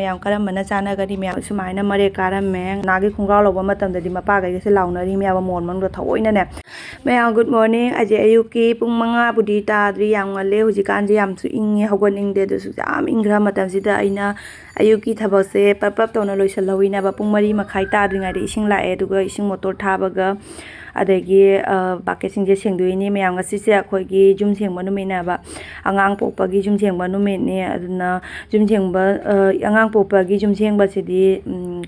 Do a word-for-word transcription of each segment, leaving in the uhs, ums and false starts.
ꯃꯌꯥꯝ ꯀꯔꯝꯕꯅ ꯆꯥꯟꯅꯒꯅꯤ? ꯃꯌꯥꯝ ꯁꯨꯃꯥꯏꯅ ꯃꯔꯦꯛ ꯀꯥꯔꯝꯃꯦ꯫ ꯅꯥꯒꯤ ꯈꯣꯡꯒ꯭ꯔꯥꯎ ꯂꯧꯕ ꯃꯇꯝꯗꯗꯤ ꯃꯄꯥꯈꯩꯒꯁꯦ ꯂꯥꯎꯅꯔꯤꯅꯦꯕ ꯃꯣꯟ ꯃꯅꯨꯡꯗ ꯊꯑꯣꯏꯅꯅꯦ꯫ ꯃꯌꯥꯝ good morning꯫ ꯑꯩꯁꯦ ꯑꯌꯨꯛꯀꯤ ꯄꯨꯡ ꯃꯉꯥꯕꯨꯗꯤ ꯇꯥꯗ꯭ꯔꯤ, ꯌꯥꯝ ꯉꯜꯂꯦ꯫ ꯍꯧꯖꯤꯛꯀꯥꯟꯁꯦ ꯌꯥꯝꯁꯨ ꯏꯪꯉꯦ, ꯍꯧꯒꯠꯅꯤꯡꯗꯦ꯫ ꯑꯗꯨꯁꯨ ꯌꯥꯝ ꯏꯪꯈ꯭ꯔ ꯃꯇꯝꯁꯤꯗ ꯑꯩꯅ ꯑꯌꯨꯛꯀꯤ ꯊꯕꯛꯁꯦ ꯄꯔꯞ ꯄꯔꯞ ꯇꯧꯅ ꯂꯣꯏꯁꯤꯜꯍꯧꯋꯤꯅꯦꯕ꯫ ꯄꯨꯡ ꯃꯔꯤ ꯃꯈꯥꯏ ꯇꯥꯗ꯭ꯔꯤꯉꯩꯗ ꯏꯁꯤꯡ ꯂꯥꯛꯑꯦ, ꯑꯗꯨꯒ ꯏꯁꯤꯡ ꯃꯣꯇꯣꯔ ꯊꯥꯕꯒ ꯑꯗꯒꯤ ꯕꯥꯀꯦꯠꯁꯤꯡꯁꯦ ꯁꯦꯡꯗꯣꯛꯏꯅꯤ꯫ ꯃꯌꯥꯝ, ꯉꯁꯤꯁꯦ ꯑꯩꯈꯣꯏꯒꯤ ꯌꯨꯝ ꯁꯦꯡꯕ ꯅꯨꯃꯤꯠꯅꯦꯕ, ꯑꯉꯥꯡ ꯄꯣꯛꯄꯒꯤ ꯌꯨꯝ ꯁꯦꯡꯕ ꯅꯨꯃꯤꯠꯅꯦ꯫ ꯑꯗꯨꯅ ꯌꯨꯝ ꯁꯦꯡꯕ, ꯑꯉꯥꯡ ꯄꯣꯛꯄꯒꯤ ꯌꯨꯝ ꯁꯦꯡꯕꯁꯤꯗꯤ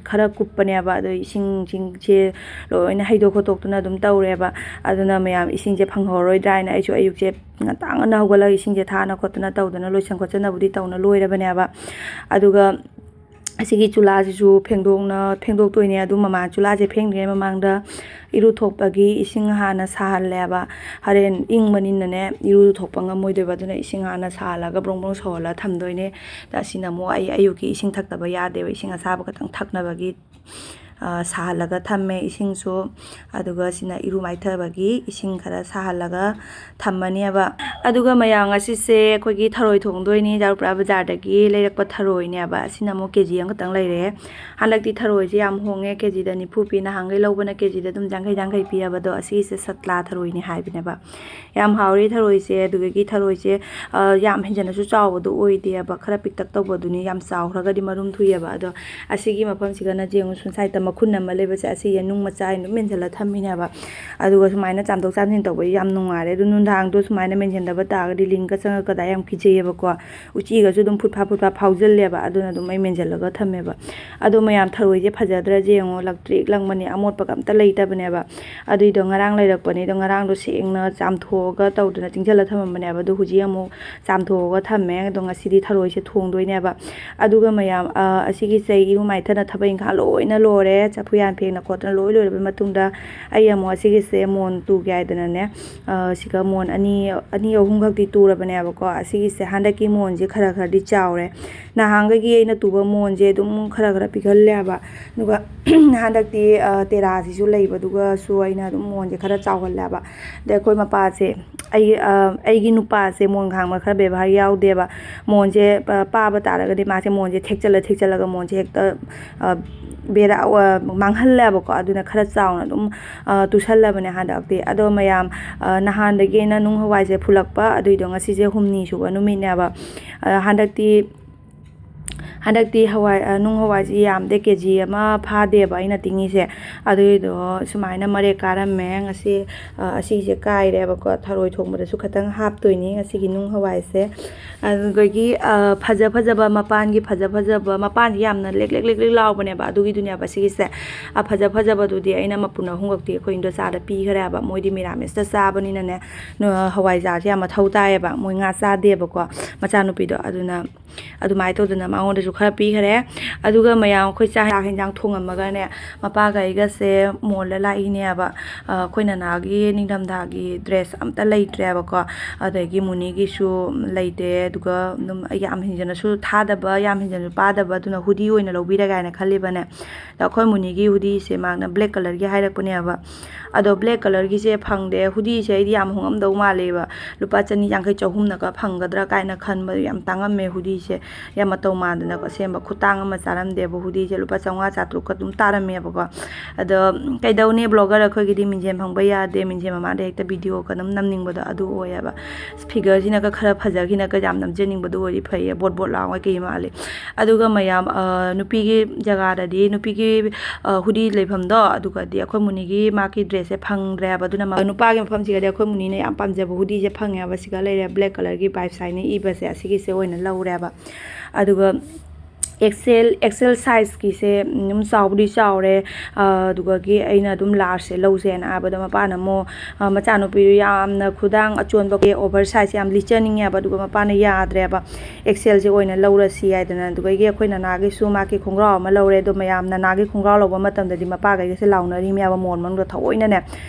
ꯈꯔ ꯀꯨꯞꯄꯅꯦꯕ꯫ ꯑꯗꯣ ꯏꯁꯤꯡꯁꯤꯡꯁꯦ ꯂꯣꯏꯅ ꯍꯩꯗꯣꯛ ꯈꯣꯠꯇꯣꯛꯇꯅ ꯑꯗꯨꯝ ꯇꯧꯔꯦꯕ꯫ ꯑꯗꯨꯅ ꯃꯌꯥꯝ, ꯏꯁꯤꯡꯁꯦ ꯐꯪꯍꯧꯔꯣꯏꯗ꯭ꯔꯥ ꯍꯥꯏꯅ ꯑꯩꯁꯨ ꯑꯌꯨꯛꯁꯦ ꯉꯟꯇꯥ ꯉꯟꯅ ꯍꯧꯒꯠꯂꯒ ꯏꯁꯤꯡꯁꯦ ꯊꯥꯅ ꯈꯣꯠꯇꯅ ꯇꯧꯗꯅ ꯂꯣꯏꯁꯟ ꯈꯣꯠꯆꯟꯅꯕꯨꯗꯤ ꯇꯧꯅ ꯂꯣꯏꯔꯕꯅꯦꯕ꯫ ꯑꯗꯨꯒ ꯑꯁꯤꯒꯤ ꯆꯨꯂꯥꯁꯤꯁꯨ ꯐꯦꯡꯗꯣꯛꯅ-, ꯐꯦꯡꯗꯣꯛꯇꯣꯏꯅꯦ꯫ ꯑꯗꯨ ꯃꯃꯥꯡ ꯆꯨꯂꯥꯁꯦ ꯐꯦꯡꯗ꯭ꯔꯤꯉꯩ ꯃꯃꯥꯡꯗ ꯏꯔꯨ ꯊꯣꯛꯄꯒꯤ ꯏꯁꯤꯡ ꯍꯥꯟꯅ ꯁꯥꯍꯜꯂꯦꯕ꯫ ꯍꯣꯔꯦꯟ ꯏꯪꯕꯅꯤꯅꯅꯦ, ꯏꯔꯨ ꯊꯣꯛꯄ ꯉꯝꯃꯣꯏꯗꯣꯏꯕ꯫ ꯑꯗꯨꯅ ꯏꯁꯤꯡ ꯍꯥꯟꯅ ꯁꯥꯍꯜꯂꯒ ꯕ꯭ꯔꯣꯡ ꯕ꯭ꯔꯣꯡ ꯁꯧꯍꯜꯂꯒ ꯊꯝꯗꯣꯏꯅꯦ꯫ ꯑꯁꯤꯅ ꯑꯃꯨꯛ ꯑꯩ ꯑꯌꯨꯛꯀꯤ ꯏꯁꯤꯡ ꯊꯛꯇꯕ ꯌꯥꯗꯦꯕ, ꯏꯁꯤꯡ ꯑꯁꯥꯕ ꯈꯛꯇꯪ ꯊꯛꯅꯕꯒꯤ꯫ ꯁꯥꯍꯜꯂꯒ ꯊꯝꯃꯦ ꯏꯁꯤꯡꯁꯨ꯫ ꯑꯗꯨꯒ ꯁꯤꯅ ꯏꯔꯨ ꯃꯥꯏꯊꯕꯒꯤ ꯏꯁꯤꯡ ꯈꯔ ꯁꯥꯍꯜꯂꯒ ꯊꯝꯃꯅꯦꯕ꯫ ꯑꯗꯨꯒ ꯃꯌꯥꯝ, ꯉꯁꯤꯁꯦ ꯑꯩꯈꯣꯏꯒꯤ ꯊꯔꯣꯏ ꯊꯣꯡꯗꯣꯏꯅꯤ꯫ ꯆꯥꯔꯨꯄ꯭ꯔꯥ ꯕꯖꯥꯔꯗꯒꯤ ꯂꯩꯔꯛꯄ ꯊꯔꯣꯏꯅꯦꯕ꯫ ꯑꯁꯤꯅ ꯑꯃꯨꯛ ꯀꯦ ꯖꯤ ꯑꯃꯈꯛꯇꯪ ꯂꯩꯔꯦ꯫ ꯍꯟꯗꯛꯇꯤ ꯊꯔꯣꯏꯁꯦ ꯌꯥꯝ ꯍꯣꯡꯉꯦ, ꯀꯦ ꯖꯤꯗ ꯅꯤꯐꯨ ꯄꯤ꯫ ꯅꯍꯥꯟꯈꯩ ꯂꯧꯕꯅ ꯀꯦ ꯖꯤꯗ ꯑꯗꯨꯝ ꯌꯥꯡꯈꯩ ꯌꯥꯡꯈꯩ ꯄꯤꯌꯦꯕ꯫ ꯑꯗꯣ ꯑꯁꯤꯒꯤꯁꯦ ꯁꯠꯂꯥ ꯊꯔꯣꯏꯅꯤ ꯍꯥꯏꯕꯅꯦꯕ꯫ ꯌꯥꯝ ꯍꯥꯎꯔꯤ ꯊꯔꯣꯏꯁꯦ꯫ ꯑꯗꯨꯗꯒꯤ ꯊꯔꯣꯏꯁꯦ, ꯑ, ꯌꯥꯝ ꯍꯦꯟꯖꯟꯅꯁꯨ ꯆꯥꯎꯕꯗꯣ ꯑꯣꯏꯗꯦꯕ, ꯈꯔ ꯄꯤꯛꯇꯛ ꯇꯧꯕꯗꯨꯅꯤ꯫ ꯌꯥꯝ ꯆꯥꯎꯈ꯭ꯔꯒꯗꯤ ꯃꯔꯨꯝ ꯊꯨꯏꯑꯕ꯫ ꯑꯗꯣ ꯑꯁꯤꯒꯤ ꯃꯐꯝꯁꯤꯒꯅ ꯌꯦꯡꯉꯨ, ꯁꯨꯝ ꯁꯥꯏꯠꯇ ꯃꯈꯨꯟ ꯑꯃ ꯂꯩꯕꯁꯦ, ꯑꯁꯤꯁꯦ ꯅꯨꯡ ꯃꯆꯥ ꯑꯩꯅ ꯑꯗꯨꯝ ꯃꯦꯟꯁꯤꯜꯂ ꯊꯝꯃꯤꯅꯦꯕ꯫ ꯑꯗꯨꯒ ꯁꯨꯃꯥꯏꯅ ꯆꯥꯝꯊꯣꯛ ꯆꯥꯝꯁꯤꯟ ꯇꯧꯕ ꯌꯥꯝ ꯅꯨꯡꯉꯥꯏꯔꯦ꯫ ꯑꯗꯨ ꯅꯨꯡꯗꯥꯡꯗꯣ ꯁꯨꯃꯥꯏꯅ ꯃꯦꯟꯁꯤꯟꯗꯕ ꯇꯥꯔꯒꯗꯤ ꯂꯤꯟꯒ ꯆꯪꯉꯛꯀꯗ꯭ꯔꯥ ꯌꯥꯝ ꯀꯤꯖꯩꯌꯦꯕꯀꯣ꯫ ꯎꯆꯤꯒꯁꯨ ꯑꯗꯨꯝ ꯐꯨꯠ ꯐꯥ ꯐꯨꯠ ꯐꯥ ꯐꯥꯎꯖꯜꯂꯦꯕ꯫ ꯑꯗꯨꯅ ꯑꯗꯨꯝ ꯑꯩ ꯃꯦꯟꯁꯤꯜꯂꯒ ꯊꯝꯃꯦꯕ꯫ ꯑꯗꯣ ꯃꯌꯥꯝ, ꯊꯔꯣꯏꯁꯦ ꯐꯖꯗ꯭ꯔꯁꯦ ꯌꯦꯡꯉꯣ, ꯂꯪꯇ꯭ꯔꯤꯛ ꯂꯪꯕꯅꯦ, ꯑꯃꯣꯠꯄꯒ ꯑꯝꯇ ꯂꯩꯇꯕꯅꯦꯕ꯫ ꯑꯗꯨꯏꯗꯣ ꯉꯔꯥꯡ ꯂꯩꯔꯛꯄꯅꯦ꯫ ꯑꯗꯣ ꯉꯔꯥꯡꯗꯣ ꯁꯦꯡꯅ ꯆꯥꯝꯊꯣꯛꯑꯒ ꯇꯧꯗꯅ ꯇꯤꯡꯁꯤꯜꯂ ꯊꯝꯃꯝꯕꯅꯦꯕ꯫ ꯑꯗꯣ ꯍꯧꯖꯤꯛ ꯑꯃꯨꯛ ꯆꯥꯝꯊꯣꯛꯑꯒ ꯊꯝꯃꯦ꯫ ꯑꯗꯣ ꯉꯁꯤꯗꯤ ꯊꯔꯣꯏꯁꯦ ꯊꯣꯡꯗꯣꯏꯅꯦꯕ꯫ ꯑꯗꯨꯒ ꯃꯌꯥꯝ, ꯑ, ꯑꯁꯤꯒꯤꯁꯦ ꯏꯔꯨ ꯃꯥꯏꯊꯅ ꯊꯕꯛ ꯏꯪꯈꯥꯡ ꯂꯣꯏꯅ ꯂꯣꯏꯔꯦ꯫ ꯆꯐꯨ ꯌꯥꯟ ꯐꯦꯡꯅ ꯈꯣꯠꯇꯅ ꯂꯣꯏ ꯂꯣꯏꯔꯕ ꯃꯇꯨꯡꯗ ꯑꯩ ꯑꯃꯨꯛ ꯑꯁꯤꯒꯤꯁꯦ ꯃꯣꯟ ꯇꯨꯒꯦ ꯍꯥꯏꯗꯅꯅꯦ, ꯑ, ꯁꯤꯒ ꯃꯣꯟ ꯑꯅꯤ, ꯑꯅꯤ ꯑꯍꯨꯝ ꯈꯛꯇꯤ ꯇꯨꯔꯕꯅꯦꯕꯀꯣ꯫ ꯑꯁꯤꯒꯤꯁꯦ ꯍꯟꯗꯛꯀꯤ ꯃꯣꯟꯁꯦ ꯈꯔ ꯈꯔꯗꯤ ꯆꯥꯎꯔꯦ꯫ ꯅꯍꯥꯟꯈꯩꯒꯤ ꯑꯩꯅ ꯇꯨꯕ ꯃꯣꯟꯁꯦ ꯑꯗꯨꯝ ꯈꯔ ꯈꯔ ꯄꯤꯛꯍꯜꯂꯦꯕ꯫ ꯑꯗꯨꯒ ꯍꯟꯗꯛꯇꯤ, ꯑ, ꯇꯦꯔꯥꯁꯤꯁꯨ ꯂꯩꯕꯗꯨꯒꯁꯨ ꯑꯩꯅ ꯑꯗꯨꯝ ꯃꯣꯟꯁꯦ ꯈꯔ ꯆꯥꯎꯍꯜꯂꯦꯕ꯫ ꯑꯗꯩ ꯑꯩꯈꯣꯏ ꯃꯄꯥꯁꯦ ꯑꯩ ꯑꯩꯒꯤ ꯅꯨꯄꯥꯁꯦ ꯃꯣꯟ ꯈꯥꯡꯕ ꯈꯔ ꯕꯦꯕꯥꯔ ꯌꯥꯎꯗꯦꯕ꯫ ꯃꯣꯟꯁꯦ ꯄꯥꯕ ꯇꯥꯔꯒꯗꯤ ꯃꯥꯁꯦ ꯃꯣꯟꯁꯦ ꯊꯦꯛꯆꯜꯂ ꯊꯦꯛꯆꯜꯂꯒ ꯃꯣꯟꯁꯦ ꯍꯦꯛꯇ ꯕꯦꯔꯥ ꯃꯥꯡꯍꯜꯂꯦꯕꯀꯣ꯫ ꯑꯗꯨꯅ ꯈꯔ ꯆꯥꯎꯅ ꯑꯗꯨꯝ ꯇꯨꯁꯜꯂꯕꯅꯦ ꯍꯟꯗꯛꯇꯤ꯫ ꯑꯗꯣ ꯃꯌꯥꯝ, ꯅꯍꯥꯟꯗꯒꯤ ꯑꯩꯅ ꯅꯨꯡ ꯍꯋꯥꯏꯁꯦ ꯐꯨꯜꯂꯛꯄ, ꯑꯗꯨꯏꯗꯣ ꯉꯁꯤꯁꯦ ꯍꯨꯝꯅꯤ ꯁꯨꯕ ꯅꯨꯃꯤꯠꯅꯦꯕ꯫ ꯍꯟꯗꯛꯇꯤ ꯍꯟꯗꯛꯇꯤ ꯍꯋꯥꯏ, ꯅꯨꯡ ꯍꯋꯥꯏꯁꯤ ꯌꯥꯝꯗꯦ, ꯀꯦ ꯖꯤ ꯑꯃ ꯐꯥꯗꯦꯕ ꯑꯩꯅ ꯇꯤꯡꯉꯤꯁꯦ꯫ ꯑꯗꯨꯏꯗꯣ ꯁꯨꯃꯥꯏꯅ ꯃꯔꯦꯛ ꯀꯥꯔꯝꯃꯦ꯫ ꯉꯁꯤ ꯑꯁꯤꯁꯦ ꯀꯥꯏꯔꯦꯕꯀꯣ, ꯊꯔꯣꯏ ꯊꯣꯡꯕꯗꯁꯨ ꯈꯤꯇꯪ ꯍꯥꯞꯇꯣꯏꯅꯤ ꯉꯁꯤꯒꯤ ꯅꯨꯡ ꯍꯋꯥꯏꯁꯦ꯫ ꯑꯗꯨꯗꯒꯤ ꯐꯖ ꯐꯖꯕ, ꯃꯄꯥꯟꯒꯤ ꯐꯖ ꯐꯖꯕ, ꯃꯄꯥꯟꯁꯤ ꯌꯥꯝꯅ ꯂꯦꯛ ꯂꯦꯛ ꯂꯦꯛ ꯂꯦꯛ ꯂꯥꯎꯕꯅꯦꯕ, ꯑꯗꯨꯒꯤꯗꯨꯅꯦꯕ ꯁꯤꯒꯤꯁꯦ꯫ ꯐꯖ ꯐꯖꯕꯗꯨꯗꯤ ꯑꯩꯅ ꯃꯄꯨꯟ ꯑꯍꯨꯝꯈꯛꯇꯤ ꯑꯩꯈꯣꯏ ꯏꯟꯗꯣꯆꯥꯗ ꯄꯤꯈ꯭ꯔꯦꯕ꯫ ꯃꯣꯏꯗꯤ ꯃꯤꯔꯥꯃꯦꯁꯇ ꯆꯥꯕꯅꯤꯅꯅꯦ, ꯍꯋꯥꯏꯖꯥꯔꯁꯦ ꯌꯥꯝ ꯃꯊꯧ ꯇꯥꯏꯌꯦꯕ꯫ ꯃꯣꯏ ꯉꯥ ꯆꯥꯗꯦꯕꯀꯣ, ꯃꯆꯥꯅꯨꯄꯤꯗꯣ꯫ ꯑꯗꯨꯅ ꯑꯗꯨꯃꯥꯏꯅ ꯇꯧꯗꯅ ꯃꯉꯣꯟꯗꯁꯨ ꯈꯔ ꯄꯤꯈꯔꯦ꯫ ꯑꯗꯨꯒ ꯃꯌꯥꯝ ꯑꯩꯈꯣꯏ ꯆꯥꯛ ꯆꯥꯛ ꯍꯦꯟꯖꯥꯡ ꯊꯣꯡꯉꯝꯃꯒꯅꯦ, ꯃꯄꯥꯒ ꯑꯩꯒꯁꯦ ꯃꯣꯜꯗ ꯂꯥꯛꯏꯅꯦꯕ꯫ ꯑꯩꯈꯣꯏ ꯅꯅꯥꯒꯤ ꯅꯤꯡꯊꯝꯊꯥꯒꯤ ꯗ꯭ꯔꯦꯁ ꯑꯝꯇ ꯂꯩꯇ꯭ꯔꯦꯕꯀꯣ꯫ ꯑꯗꯒꯤ ꯃꯨꯅꯤꯒꯤꯁꯨ ꯂꯩꯇꯦ꯫ ꯑꯗꯨꯒ ꯑꯗꯨꯝ ꯌꯥꯝ ꯍꯦꯟꯖꯟꯅꯁꯨ ꯊꯥꯗꯕ, ꯌꯥꯝ ꯍꯦꯟꯖꯟꯅꯁꯨ ꯄꯥꯗꯕ, ꯑꯗꯨꯅ ꯍꯨꯗꯤ ꯑꯣꯏꯅ ꯂꯧꯕꯤꯔꯒꯦ ꯍꯥꯏꯅ ꯈꯜꯂꯤꯕꯅꯦ꯫ ꯑꯗ ꯑꯩꯈꯣꯏ ꯃꯨꯅꯤꯒꯤ ꯍꯨꯗꯤꯁꯦ ꯃꯥꯅ ꯕ꯭ꯂꯦꯛ ꯀꯂꯔꯒꯤ ꯍꯥꯏꯔꯛꯄꯅꯦꯕ꯫ ꯑꯗꯣ ꯕ꯭ꯂꯦꯛ ꯀꯂꯔꯒꯤꯁꯦ ꯐꯪꯗꯦ꯫ ꯍꯨꯗꯤꯁꯦ ꯑꯩꯗꯤ ꯌꯥꯝ ꯍꯣꯡꯉꯝꯗꯧ ꯃꯥꯜꯂꯦꯕ, ꯂꯨꯄꯥ ꯆꯅꯤ ꯌꯥꯡꯈꯩ, ꯆꯍꯨꯝꯅꯒ ꯐꯪꯒꯗ꯭ꯔꯥ ꯀꯥꯏꯅ ꯈꯟꯕ꯫ ꯌꯥꯝ ꯇꯥꯡꯉꯝꯃꯦ ꯍꯨꯗꯤꯁꯦ꯫ ꯌꯥꯝ ꯃꯇꯧ ꯃꯥꯟꯗꯅꯀꯣ ꯁꯦꯝꯕ ꯈꯨꯇꯥꯡ ꯑꯃ ꯆꯥꯔꯝꯗꯦꯕ꯫ ꯍꯨꯗꯤꯁꯦ ꯂꯨꯄꯥ ꯆꯥꯝꯃꯉꯥ ꯆꯥꯇ꯭ꯔꯨꯛꯀ ꯑꯗꯨꯝ ꯇꯥꯔꯝꯃꯦꯕꯀꯣ꯫ ꯑꯗꯣ ꯀꯩꯗꯧꯅꯤ, ꯕ꯭ꯂꯣꯒꯔ ꯑꯩꯈꯣꯏꯒꯤꯗꯤ ꯃꯤꯡꯁꯦꯟ ꯐꯪꯕ ꯌꯥꯗꯦ, ꯃꯤꯡꯁꯦꯟ ꯃꯃꯥꯡꯗ ꯍꯦꯛꯇ ꯚꯤꯗꯤꯑꯣꯒ ꯑꯗꯨꯝ ꯅꯝꯅꯤꯡꯕꯗꯣ ꯑꯗꯨ ꯑꯣꯏꯌꯦꯕ꯫ ꯐꯤꯒꯔꯁꯤꯅꯒ ꯈꯔ ꯐꯖꯈꯤꯅꯒ ꯌꯥꯝ ꯅꯝꯖꯅꯤꯡꯕꯗꯣ ꯑꯣꯏꯔꯗꯤ ꯐꯩꯌꯦ, ꯕꯣꯠ ꯕꯣꯠ ꯂꯥꯎꯉꯩ ꯀꯩ ꯃꯥꯜꯂꯤ꯫ ꯑꯗꯨꯒ ꯃꯌꯥꯝ, ꯅꯨꯄꯤꯒꯤ ꯖꯒꯥꯗꯗꯤ, ꯅꯨꯄꯤꯒꯤ ꯍꯨꯗꯤ ꯂꯩꯐꯝꯗꯣ, ꯑꯗꯨꯒꯗꯤ ꯑꯩꯈꯣꯏ ꯃꯨꯅꯤꯒꯤ ꯃꯥꯒꯤ ꯗ꯭ꯔꯦꯁꯁꯦ ꯐꯪꯗ꯭ꯔꯦꯕ꯫ ꯑꯗꯨꯅ ꯅꯨꯄꯥꯒꯤ ꯃꯐꯝꯁꯤꯒꯗꯤ ꯑꯩꯈꯣꯏ ꯃꯨꯅꯤꯅ ꯌꯥꯝ ꯄꯥꯝꯖꯕ ꯍꯨꯗꯤꯁꯦ ꯐꯪꯉꯦꯕ꯫ ꯁꯤꯒ ꯂꯩꯔꯦ, ꯕ꯭ꯂꯦꯛ ꯀꯂꯔꯒꯤ ꯕꯥꯏꯞꯁ ꯍꯥꯏꯅ ꯏꯕꯁꯦ, ꯑꯁꯤꯒꯤꯁꯦ ꯑꯣꯏꯅ ꯂꯧꯔꯦꯕ꯫ ꯑꯗꯨꯒ ꯑꯦꯛꯁꯦꯜ, ꯑꯦꯛꯁꯦꯜ ꯁꯥꯏꯖꯀꯤꯁꯦ ꯑꯗꯨꯝ ꯆꯥꯎꯕꯨꯗꯤ ꯆꯥꯎꯔꯦ꯫ ꯑꯗꯨꯒꯒꯤ ꯑꯩꯅ ꯑꯗꯨꯝ ꯂꯥꯔꯖꯁꯦ ꯂꯧꯁꯦꯅ ꯍꯥꯏꯕꯗ, ꯃꯄꯥꯅ ꯑꯃꯨꯛ, ꯃꯆꯥꯅꯨꯄꯤꯗꯨ ꯌꯥꯝꯅ ꯈꯨꯗꯥꯡ ꯑꯆꯣꯟꯕ, ꯑꯣꯚꯔ ꯁꯥꯏꯖ ꯌꯥꯝ ꯂꯤꯠꯆꯅꯤꯡꯉꯦꯕ꯫ ꯑꯗꯨꯒ ꯃꯄꯥꯅ ꯌꯥꯗ꯭ꯔꯦꯕ, ꯑꯦꯛꯁꯦꯜꯁꯦ ꯑꯣꯏꯅ ꯂꯧꯔꯁꯤ ꯍꯥꯏꯗꯅ꯫ ꯑꯗꯨꯗꯒꯤ ꯑꯩꯈꯣꯏ ꯅꯅꯥꯒꯤꯁꯨ ꯃꯥꯒꯤ ꯈꯣꯡꯒ꯭ꯔꯥꯎ ꯑꯃ ꯂꯧꯔꯦ꯫ ꯑꯗꯣ ꯃꯌꯥꯝ ꯅꯅꯥꯒꯤ ꯈꯣꯡꯒ꯭ꯔꯥꯎ ꯂꯧꯕ ꯃꯇꯝꯗꯗꯤ ꯃꯄꯥꯈꯩꯒꯁꯦ ꯂꯥꯎꯅꯔꯤꯃꯦꯕ ꯃꯣꯜ ꯃꯅꯨꯡꯗ ꯊꯑꯣꯏꯅꯅꯦ꯫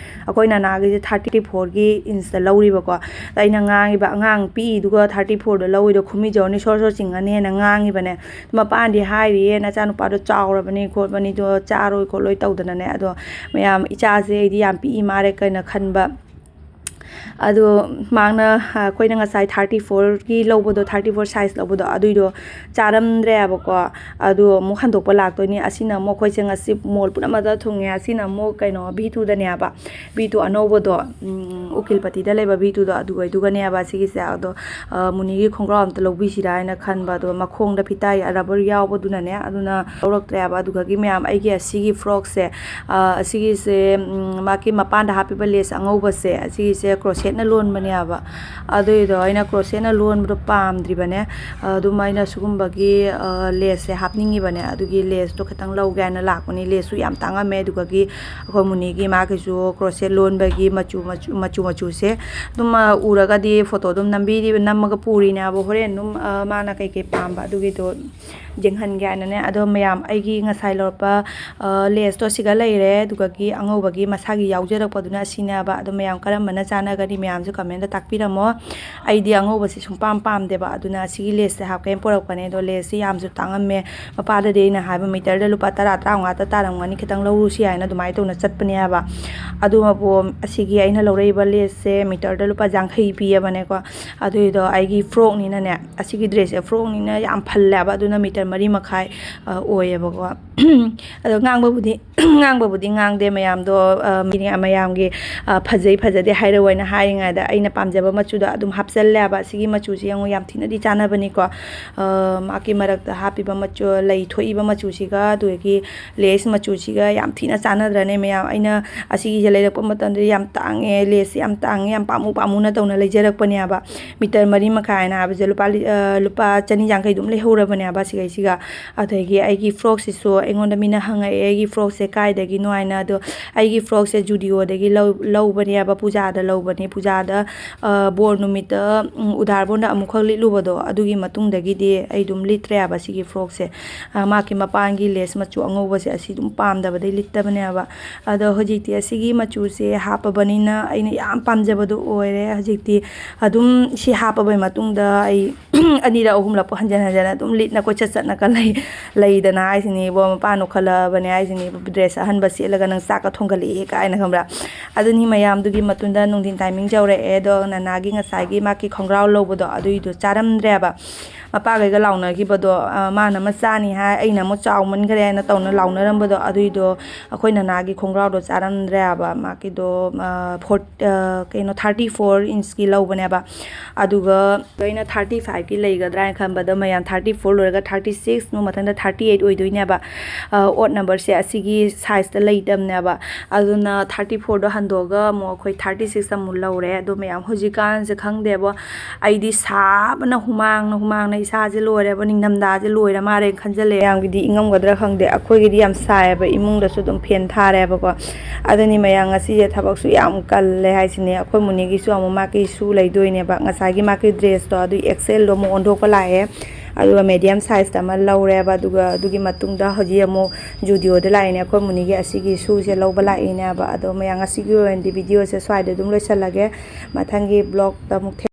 ꯑꯩꯈꯣꯏ ꯅꯅꯥꯒꯤꯁꯦ ꯊꯥꯔꯇꯤ ꯐꯣꯔꯒꯤ ꯏꯟꯁꯇ ꯂꯧꯔꯤꯕꯀꯣ꯫ ꯑꯗ ꯑꯩꯅ ꯉꯥꯡꯉꯤꯕ, "ꯑꯉꯥꯡ ꯄꯤꯛꯏꯗꯨꯒ ꯊꯥꯔꯇꯤ ꯐꯣꯔꯗ ꯂꯧꯔꯤꯗꯣ ꯈꯨꯃꯤꯖꯧꯅꯤ, ꯁꯣꯔ ꯁꯣꯔ ꯆꯤꯡꯉꯅꯤꯅ" ꯉꯥꯡꯉꯤꯕꯅꯦ꯫ ꯃꯄꯥꯅꯗꯤ ꯍꯥꯏꯔꯤꯌꯦ, "ꯅꯆꯥꯅꯨꯄꯥꯗꯣ ꯆꯥꯎꯔꯕꯅꯤ ꯈꯣꯠꯄꯅꯤꯗꯣ, ꯆꯥꯔꯣꯏ ꯈꯣꯠꯂꯣꯏ" ꯇꯧꯗꯅꯅꯦ꯫ ꯑꯗꯣ ꯃꯌꯥꯝ, ꯏꯆꯥꯁꯦ ꯑꯩꯗꯤ ꯌꯥꯝ ꯄꯤꯛꯏ ꯃꯥꯜꯂꯦ ꯀꯩꯅ ꯈꯟꯕ꯫ ꯑꯗꯣ ꯃꯥꯅ, ꯑꯩꯈꯣꯏꯅ ꯉꯁꯥꯏ ꯊꯥꯔꯇꯤ ꯐꯣꯔꯒꯤ ꯂꯧꯕꯗꯣ, ꯊꯥꯔꯇꯤ ꯐꯣꯔ ꯁꯥꯏꯖ ꯂꯧꯕꯗꯣ, ꯑꯗꯨꯏꯗꯣ ꯆꯥꯔꯝꯗ꯭ꯔꯦꯕꯀꯣ꯫ ꯑꯗꯣ ꯑꯃꯨꯛ ꯍꯟꯗꯣꯛꯄ ꯂꯥꯛꯇꯣꯏꯅꯤ꯫ ꯑꯁꯤꯅ ꯑꯃꯨꯛ ꯑꯩꯈꯣꯏꯁꯦ ꯉꯁꯤ ꯃꯣꯜ ꯄꯨꯝꯅꯃꯛꯇ ꯊꯨꯡꯉꯦ꯫ ꯑꯁꯤꯅ ꯑꯃꯨꯛ ꯀꯩꯅꯣ, ꯚꯤ ꯇꯨꯗꯅꯦꯕ, ꯚꯤ ꯇꯨ ꯑꯅꯧꯕꯗꯣ, ꯎꯝ, ꯎꯀꯤꯜꯄꯇꯤꯗ ꯂꯩꯕ ꯚꯤ ꯇꯨꯗꯣ, ꯑꯗꯨꯒꯩꯗꯨꯒꯅꯦꯕ ꯁꯤꯒꯤꯁꯦ꯫ ꯑꯗꯣ, ꯑ, ꯃꯨꯅꯤꯒꯤ ꯈꯣꯡꯒ꯭ꯔꯥꯎ ꯑꯝꯇ ꯂꯧꯕꯤꯁꯤꯔꯥ ꯍꯥꯏꯅ ꯈꯟꯕ꯫ ꯑꯗꯣ ꯃꯈꯣꯡꯗ ꯐꯤꯇꯥꯏ ꯔꯕꯔ ꯌꯥꯎꯕꯗꯨꯅꯅꯦ, ꯑꯗꯨꯅ ꯂꯧꯔꯛꯇ꯭ꯔꯦꯕ꯫ ꯑꯗꯨꯒꯒꯤ ꯃꯌꯥꯝ, ꯑꯩꯒꯤ ꯑꯁꯤꯒꯤ ꯐ꯭ꯔꯣꯛꯁꯦ, ꯑ, ꯑꯁꯤꯒꯤꯁꯦ, ꯎꯝ, ꯃꯥꯒꯤ ꯃꯄꯥꯟꯗ ꯍꯥꯞꯄꯤꯕ ꯂꯦꯁ ꯑꯉꯧꯕꯁꯦ, ꯑꯁꯤꯒꯤꯁꯦ ꯀ꯭ꯔꯣꯁꯦꯠꯅ ꯂꯣꯟꯕꯅꯦꯕ꯫ ꯑꯗꯨꯏꯗꯣ ꯑꯩꯅ ꯀ꯭ꯔꯣꯁꯦꯠꯅ ꯂꯣꯟꯕꯗꯣ ꯄꯥꯝꯗ꯭ꯔꯤꯕꯅꯦ꯫ ꯑꯗꯨꯝ ꯑꯩꯅ ꯁꯤꯒꯨꯝꯕꯒꯤ, ꯑ, ꯂꯦꯁꯁꯦ ꯍꯥꯞꯅꯤꯡꯉꯤꯕꯅꯦ꯫ ꯑꯗꯨꯒꯤ ꯂꯦꯁꯇꯣ ꯈꯤꯇꯪ ꯂꯧꯒꯦ ꯍꯥꯏꯅ ꯂꯥꯛꯄꯅꯤ꯫ ꯂꯦꯁꯁꯨ ꯌꯥꯝ ꯇꯥꯡꯉꯝꯃꯦ꯫ ꯑꯗꯨꯒꯒꯤ ꯑꯩꯈꯣꯏ ꯃꯨꯅꯤꯒꯤ ꯃꯥꯒꯤꯁꯨ ꯀ꯭ꯔꯣꯁꯦꯠ ꯂꯣꯟꯕꯒꯤ ꯃꯆꯨ, ꯃꯆꯨ, ꯃꯆꯨ ꯃꯆꯨꯁꯦ ꯑꯗꯨꯝ, ꯑ, ꯎꯔꯒꯗꯤ ꯐꯣꯇꯣ ꯑꯗꯨꯝ ꯅꯝꯕꯤꯔꯤ-, ꯅꯝꯃꯒ ꯄꯨꯔꯤꯅꯦꯕ꯫ ꯍꯣꯔꯦꯟ ꯑꯗꯨꯝ, ꯑ, ꯃꯥꯅ ꯀꯩꯀꯩ ꯄꯥꯝꯕ ꯑꯗꯨꯒꯤꯗꯣ ꯌꯦꯡꯍꯟꯒꯦ ꯍꯥꯏꯅꯅꯦ꯫ ꯑꯗꯣ ꯃꯌꯥꯝ, ꯑꯩꯒꯤ ꯉꯁꯥꯏ ꯂꯧꯔꯛꯄ, ꯑ, ꯂꯦꯁꯇꯣ ꯁꯤꯒ ꯂꯩꯔꯦ꯫ ꯑꯗꯨꯒꯒꯤ ꯑꯉꯧꯕꯒꯤ ꯃꯁꯥꯒꯤ ꯌꯥꯎꯖꯔꯛꯄꯗꯨꯅ ꯑꯁꯤꯅꯦꯕ꯫ ꯑꯗꯣ ꯃꯌꯥꯝ ꯀꯔꯝꯕꯅ ꯆꯥꯟꯅꯒꯅꯤ, ꯃꯌꯥꯝꯁꯨ ꯀꯃꯦꯟꯗ ꯇꯥꯛꯄꯤꯔꯝꯃꯣ꯫ ꯑꯩꯗꯤ ꯑꯉꯧꯕꯁꯤ ꯁꯨꯡꯄꯥꯝ ꯄꯥꯝꯗꯦꯕ꯫ ꯑꯗꯨꯅ ꯑꯁꯤꯒꯤ ꯂꯦꯁꯁꯦ ꯍꯥꯞꯀꯦꯅ ꯄꯨꯔꯛꯄꯅꯦ꯫ ꯑꯗꯣ ꯂꯦꯁꯁꯤ ꯌꯥꯝꯁꯨ ꯇꯥꯡꯉꯝꯃꯦ꯫ ꯃꯄꯥꯗꯗꯤ ꯑꯩꯅ ꯍꯥꯏꯕ ꯃꯤꯇꯔꯗ ꯂꯨꯄꯥ ꯇꯔꯥ, ꯇꯔꯥꯃꯉꯥꯇ ꯇꯥꯔꯝꯒꯅꯤ, ꯈꯤꯇꯪ ꯂꯧꯔꯨꯁꯤ ꯍꯥꯏꯅ ꯑꯗꯨꯃꯥꯏꯅ ꯇꯧꯅ ꯆꯠꯄꯅꯦꯕ꯫ ꯑꯗꯨꯃꯛꯄꯨ ꯑꯁꯤꯒꯤ ꯑꯩꯅ ꯂꯧꯔꯛꯏꯕ ꯂꯦꯁꯁꯦ ꯃꯤꯇꯔꯗ ꯂꯨꯄꯥ ꯌꯥꯡꯈꯩ ꯄꯤꯌꯦꯕꯅꯦꯀꯣ꯫ ꯑꯗꯨꯏꯗꯣ ꯑꯩꯒꯤ ꯐ꯭ꯔꯣꯛꯅꯤꯅꯅꯦ, ꯑꯁꯤꯒꯤ ꯗ꯭ꯔꯦꯁꯁꯦ ꯐ꯭ꯔꯣꯛꯅꯤꯅ ꯌꯥꯝ ꯐꯜꯂꯦꯕ꯫ ꯑꯗꯨꯅ ꯃꯤꯇꯔ ꯃꯔꯤ ꯃꯈꯥꯏ, ꯑ, ꯑꯣꯏꯌꯦꯕꯀꯣ꯫ ꯑꯗꯣ ꯉꯥꯡꯕꯕꯨꯗꯤ, ꯉꯥꯡꯕꯕꯨꯗꯤ ꯉꯥꯡꯗꯦ ꯃꯌꯥꯝꯗꯣ, ꯑ, ꯃꯤ-, ꯃꯌꯥꯝꯒꯤ, ꯑ, ꯐꯖꯩ ꯐꯖꯗꯦ ꯍꯥꯏꯔꯛꯑꯣ ꯍꯥꯏꯅ ꯍꯥꯏꯔꯤꯉꯩꯗ ꯑꯩꯅ ꯄꯥꯝꯖꯕ ꯃꯆꯨꯗꯣ ꯑꯗꯨꯝ ꯍꯥꯞꯆꯜꯂꯦꯕ꯫ ꯁꯤꯒꯤ ꯃꯆꯨꯁꯤ ꯌꯦꯡꯉꯨ, ꯌꯥꯝ ꯊꯤꯅꯗꯤ ꯆꯥꯟꯅꯕꯅꯤꯀꯣ꯫ ꯑ, ꯃꯥꯒꯤ ꯃꯔꯛꯇ ꯍꯥꯞꯄꯤꯕ ꯃꯆꯨ, ꯂꯩ ꯊꯣꯛꯏꯕ ꯃꯆꯨꯁꯤꯒ, ꯑꯗꯨꯗꯒꯤ ꯂꯦꯁ ꯃꯆꯨꯁꯤꯒ ꯌꯥꯝ ꯊꯤꯅ ꯆꯥꯟꯅꯗ꯭ꯔꯅꯦ ꯃꯌꯥꯝ? ꯑꯩꯅ ꯑꯁꯤꯒꯤꯁꯦ ꯂꯩꯔꯛꯄ ꯃꯇꯝꯗ ꯌꯥꯝ ꯇꯥꯡꯉꯦ, ꯂꯦꯁꯁꯦ ꯌꯥꯝ ꯇꯥꯡꯉꯦ, ꯌꯥꯝ ꯄꯥꯝꯃꯨ ꯄꯥꯝꯃꯨꯅ ꯇꯧꯅ ꯂꯩꯖꯔꯛꯄꯅꯦꯕ꯫ ꯃꯤꯇꯔ ꯃꯔꯤ ꯃꯈꯥꯏ ꯍꯥꯏꯅ ꯍꯥꯏꯕꯁꯦ ꯂꯨꯄꯥ ꯂꯤ-, ꯑ, ꯂꯨꯄꯥ ꯆꯅꯤ ꯌꯥꯡꯈꯩ ꯑꯗꯨꯝ ꯂꯩꯍꯧꯔꯕꯅꯦꯕ ꯁꯤꯒꯩꯁꯤꯒ꯫ ꯑꯗꯒꯤ ꯑꯩꯒꯤ ꯐ꯭ꯔꯣꯛꯁꯤꯁꯨ ꯑꯩꯉꯣꯟꯗ ꯃꯤꯅ ꯍꯪꯉꯛꯑꯦ, "ꯑꯩꯒꯤ ꯐ꯭ꯔꯣꯛꯁꯦ ꯀꯥꯏꯗꯒꯤꯅꯣ?" ꯍꯥꯏꯅ꯫ ꯑꯗꯣ ꯑꯩꯒꯤ ꯐ꯭ꯔꯣꯛꯁꯦ ꯖꯨꯗꯤꯑꯣꯗꯒꯤ ꯂꯧ-, ꯂꯧꯕꯅꯦꯕ, ꯄꯨꯖꯥꯗ ꯂꯧꯕꯅꯦ꯫ ꯄꯨꯖꯥꯗ, ꯑ, ꯕꯣꯔ ꯅꯨꯃꯤꯠꯇ, ꯎꯝ, ꯎꯗꯥꯔ ꯕꯣꯟꯗ ꯑꯃꯨꯛꯈꯛ ꯂꯤꯠꯂꯨꯕꯗꯣ, ꯑꯗꯨꯒꯤ ꯃꯇꯨꯡꯗꯒꯤꯗꯤ ꯑꯩ ꯑꯗꯨꯝ ꯂꯤꯠꯇ꯭ꯔꯦꯕ ꯁꯤꯒꯤ ꯐ꯭ꯔꯣꯛꯁꯦ꯫ ꯑ, ꯃꯥꯒꯤ ꯃꯄꯥꯟꯒꯤ ꯂꯦꯁ ꯃꯆꯨ ꯑꯉꯧꯕꯁꯦ ꯑꯁꯤ ꯑꯗꯨꯝ ꯄꯥꯝꯗꯕꯗꯩ ꯂꯤꯠꯇꯕꯅꯦꯕ꯫ ꯑꯗꯣ ꯍꯧꯖꯤꯛꯇꯤ ꯑꯁꯤꯒꯤ ꯃꯆꯨꯁꯦ ꯍꯥꯞꯄꯕꯅꯤꯅ ꯑꯩꯅ ꯌꯥꯝ ꯄꯥꯝꯖꯕꯗꯣ ꯑꯣꯏꯔꯦ꯫ ꯍꯧꯖꯤꯛꯇꯤ ꯑꯗꯨꯝ ꯁꯤ ꯍꯥꯞꯄꯕꯩ ꯃꯇꯨꯡꯗ ꯑꯩ ꯑꯅꯤꯔꯛ ꯑꯍꯨꯝꯂꯛꯄꯨ ꯍꯟꯖꯟ ꯍꯟꯖꯟꯅ ꯑꯗꯨꯝ ꯂꯤꯠꯅ ꯀꯣꯏꯆꯠ ꯆꯠꯅꯒ ꯂꯩ-, ꯂꯩꯗꯅ ꯍꯥꯏꯁꯤꯅꯤꯕꯣ, ꯃꯄꯥꯟ ꯅꯣꯛꯈꯠꯂꯛꯑꯕꯅꯦ ꯍꯥꯏꯁꯤꯅꯤꯕꯣ꯫ ꯗ꯭ꯔꯦꯁ ꯑꯍꯟꯕ ꯁꯦꯠꯂꯒ ꯅꯪ ꯆꯥꯛꯀ ꯊꯣꯡꯒꯠꯂꯛꯑꯦ ꯀꯥꯏꯅ, ꯈꯪꯕ꯭ꯔꯥ? ꯑꯗꯨꯅꯤ ꯃꯌꯥꯝꯗꯨꯒꯤ ꯃꯇꯨꯡꯗ ꯅꯨꯡꯊꯤꯟ ꯇꯥꯏꯃꯤꯡ ꯌꯧꯔꯛꯑꯦ꯫ ꯑꯗꯣ ꯅꯅꯥꯒꯤ ꯉꯁꯥꯏꯒꯤ ꯃꯥꯒꯤ ꯈꯣꯡꯒ꯭ꯔꯥꯎ ꯂꯧꯕꯗꯣ ꯑꯗꯨꯏꯗꯣ ꯆꯥꯔꯝꯗ꯭ꯔꯦꯕ꯫ ꯃꯄꯥꯈꯩꯒ ꯂꯥꯎꯅꯈꯤꯕꯗꯣ, ꯑ, ꯃꯥꯅ ꯑꯃ ꯆꯥꯅꯤ ꯍꯥꯏ, ꯑꯩꯅ ꯑꯃꯨꯛ ꯆꯥꯎꯃꯟꯈ꯭ꯔꯦ ꯍꯥꯏꯅ ꯇꯧꯅ ꯂꯥꯎꯅꯔꯝꯕꯗꯣ ꯑꯗꯨꯏꯗꯣ ꯑꯩꯈꯣꯏ ꯅꯅꯥꯒꯤ ꯈꯣꯡꯒ꯭ꯔꯥꯎꯗꯣ ꯆꯥꯔꯝꯗ꯭ꯔꯦꯕ꯫ ꯃꯥꯒꯤꯗꯣ, ꯑ, ꯐꯣꯔ-, ꯑ, ꯀꯩꯅꯣ, ꯊꯥꯔꯇꯤ ꯐꯣꯔ ꯏꯟꯁꯀꯤ ꯂꯧꯕꯅꯦꯕ꯫ ꯑꯗꯨꯒ ꯑꯩꯅ ꯊꯥꯔꯇꯤ ꯐꯥꯏꯚꯀꯤ ꯂꯩꯒꯗ꯭ꯔꯥ ꯍꯥꯏꯅ ꯈꯟꯕꯗ ꯃꯌꯥꯝ ꯊꯥꯔꯇꯤ ꯐꯣꯔ ꯂꯣꯏꯔꯒ ꯊꯥꯔꯇꯤ ꯁꯤꯛꯁ, ꯃꯊꯪꯗ ꯊꯥꯔꯇꯤ ꯑꯩꯠ ꯑꯣꯏꯗꯣꯏꯅꯦꯕ꯫ ꯑ, ꯑꯣꯠ ꯅꯝꯕꯔꯁꯦ ꯑꯁꯤꯒꯤ ꯁꯥꯏꯖꯇ ꯂꯩꯇꯕꯅꯦꯕ꯫ ꯑꯗꯨꯅ ꯊꯥꯔꯇꯤ ꯐꯣꯔꯗꯣ ꯍꯟꯗꯣꯛꯑꯒ ꯑꯃꯨꯛ ꯑꯩꯈꯣꯏ ꯊꯥꯔꯇꯤ ꯁꯤꯛꯁ ꯑꯃꯨꯛ ꯂꯧꯔꯦ꯫ ꯑꯗꯣ ꯃꯌꯥꯝ ꯍꯧꯖꯤꯛꯀꯥꯟꯁꯦ ꯈꯪꯗꯦꯕꯣ, ꯑꯩꯗꯤ ꯁꯥꯕꯅ ꯍꯨꯃꯥꯡꯅ ꯍꯨꯃꯥꯡꯅ ꯏꯁꯥꯁꯦ ꯂꯣꯏꯔꯦꯕ꯫ ꯅꯤꯡꯊꯝꯊꯥꯁꯦ ꯂꯣꯏꯔ ꯃꯥꯜꯂꯦꯅ ꯈꯟꯖꯜꯂꯛꯑꯦ꯫ ꯃꯌꯥꯝꯒꯤꯗꯤ ꯏꯪꯉꯝꯒꯗ꯭ꯔꯥ ꯈꯪꯗꯦ, ꯑꯩꯈꯣꯏꯒꯤꯗꯤ ꯌꯥꯝ ꯁꯥꯏꯌꯦꯕ, ꯏꯃꯨꯡꯗꯁꯨ ꯑꯗꯨꯝ ꯐꯦꯟ ꯊꯥꯔꯦꯕꯀꯣ꯫ ꯑꯗꯨꯅꯤ ꯃꯌꯥꯝ ꯉꯁꯤꯁꯦ ꯊꯕꯛꯁꯨ ꯌꯥꯝ ꯀꯜꯂꯦ ꯍꯥꯏꯁꯤꯅꯦ꯫ ꯑꯩꯈꯣꯏ ꯃꯨꯅꯤꯒꯤꯁꯨ ꯑꯃꯨꯛ ꯃꯥꯒꯤ ꯁꯨ ꯂꯩꯗꯣꯏꯅꯦꯕ꯫ ꯉꯁꯥꯏꯒꯤ ꯃꯥꯒꯤ ꯗ꯭ꯔꯦꯁꯇꯣ ꯑꯗꯨ ꯑꯦꯛꯁꯦꯜꯗꯣ ꯑꯃꯨꯛ ꯑꯣꯟꯊꯣꯛꯄ ꯂꯥꯛꯑꯦ, ꯑꯗꯨꯒ ꯃꯦꯗꯤꯌꯝ ꯁꯥꯏꯖꯇ ꯑꯃ ꯂꯧꯔꯦꯕ꯫ ꯑꯗꯨꯒ ꯑꯗꯨꯒꯤ ꯃꯇꯨꯡꯗ ꯍꯧꯖꯤꯛ ꯑꯃꯨꯛ ꯖꯨꯗꯤꯑꯣꯗ ꯂꯥꯛꯏꯅꯦ, ꯑꯩꯈꯣꯏ ꯃꯨꯅꯤꯒꯤ ꯑꯁꯤꯒꯤ ꯁꯨꯁꯦ ꯂꯧꯕ ꯂꯥꯛꯏꯅꯦꯕ꯫ ꯑꯗꯣ ꯃꯌꯥꯝ ꯉꯁꯤꯒꯤ ꯑꯣꯏꯅꯗꯤ ꯚꯤꯗꯤꯑꯣꯁꯦ ꯁ꯭ꯋꯥꯏꯗ ꯑꯗꯨꯝ ꯂꯣꯏꯁꯜꯂꯒꯦ꯫ ꯃꯊꯪꯒꯤ ꯕ꯭ꯂꯣꯛꯇ ꯑꯃꯨꯛ ꯊꯦꯡ-